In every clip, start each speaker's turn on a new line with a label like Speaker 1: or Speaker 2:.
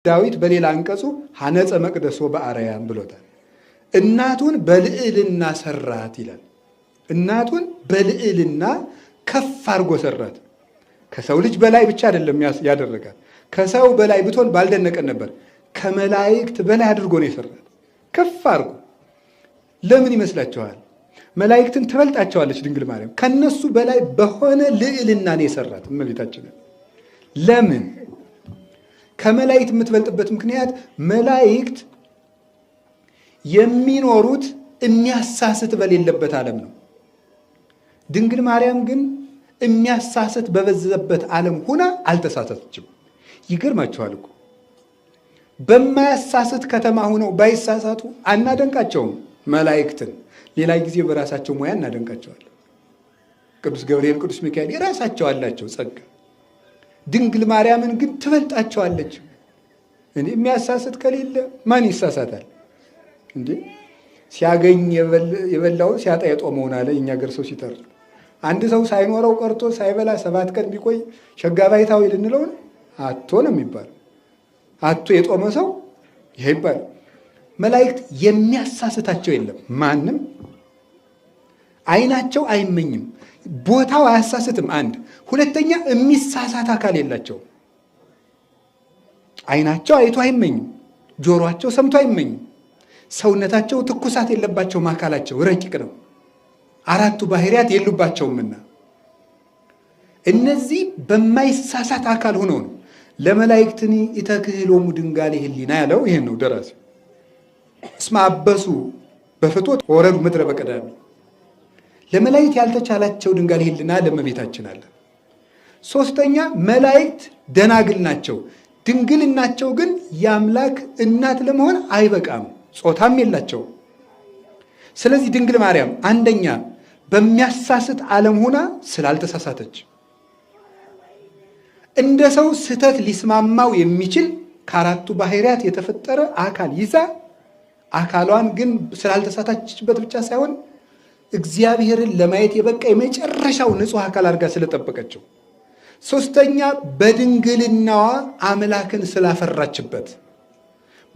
Speaker 1: ዳዊት በሌላ አንቀጹ ሐነጸ መቅደሶ በአርያም ብሎታል። እናቱን በልዕልና ሰራት ይላል። እናቱን በልዕልና ከፍ አድርጎ ሰራት። ከሰው ልጅ በላይ ብቻ አይደለም ያደረጋት። ከሰው በላይ ብትሆን ባልደነቀን ነበር። ከመላእክት በላይ አድርጎ ነው የሰራት፣ ከፍ አድርጎ። ለምን ይመስላችኋል? መላእክትን ትበልጣቸዋለች ድንግል ማርያም። ከነሱ በላይ በሆነ ልዕልና ነው የሰራት እመቤታችንን። ለምን? ከመላእክት የምትበልጥበት ምክንያት መላእክት የሚኖሩት የሚያሳስት በሌለበት ዓለም ነው። ድንግል ማርያም ግን የሚያሳስት በበዛበት ዓለም ሁና አልተሳሳተችም። ይገርማችኋል እኮ በማያሳስት ከተማ ሁነው ባይሳሳቱ አናደንቃቸውም መላእክትን። ሌላ ጊዜ በራሳቸው ሙያ እናደንቃቸዋለን። ቅዱስ ገብርኤል፣ ቅዱስ ሚካኤል የራሳቸው አላቸው ጸጋ። ድንግል ማርያምን ግን ትበልጣቸዋለች። እንዴ የሚያሳስት ከሌለ ማን ይሳሳታል እንዴ? ሲያገኝ የበላውን ሲያጣ የጦመውን አለ የእኛ አገር ሰው ሲጠር። አንድ ሰው ሳይኖረው ቀርቶ ሳይበላ 7 ቀን ቢቆይ ሸጋ ባይታዊ ልንለው ነው? አቶ ነው የሚባለው። አቶ የጦመ ሰው ይሄ ይባላል። መላእክት የሚያሳስታቸው የለም ማንም። ዓይናቸው አይመኝም፣ ቦታው አያሳስትም። አንድ ሁለተኛ የሚሳሳት አካል የላቸውም። ዓይናቸው አይቶ አይመኝም፣ ጆሮአቸው ሰምቶ አይመኝም። ሰውነታቸው ትኩሳት የለባቸውም፣ አካላቸው ረቂቅ ነው። አራቱ ባህሪያት የሉባቸውምና እነዚህ በማይሳሳት አካል ሆነው ነው ለመላእክትኒ ኢተክህሎሙ ድንጋሌ ሕሊና ያለው ይሄን ነው ደራሲ። እስመ አበሱ በፍትወት ወረዱ ምድረ በቀዳሚ። ለመላእክት ያልተቻላቸው ድንጋሌ ሕሊና ለእመቤታችን አለ። ሶስተኛ መላእክት ደናግል ናቸው። ድንግልናቸው ግን የአምላክ እናት ለመሆን አይበቃም፣ ጾታም የላቸው። ስለዚህ ድንግል ማርያም አንደኛ በሚያሳስት ዓለም ሆና ስላልተሳሳተች፣ እንደ ሰው ስህተት ሊስማማው የሚችል ከአራቱ ባህሪያት የተፈጠረ አካል ይዛ አካሏን ግን ስላልተሳታችበት ብቻ ሳይሆን እግዚአብሔርን ለማየት የበቃ የመጨረሻው ንጹሕ አካል አድርጋ ስለጠበቀችው፣ ሶስተኛ በድንግልናዋ አምላክን ስላፈራችበት፣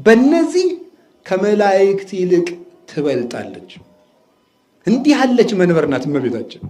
Speaker 1: በእነዚህ ከመላእክት ይልቅ ትበልጣለች። እንዲህ ያለች መንበር ናት እመቤታችን።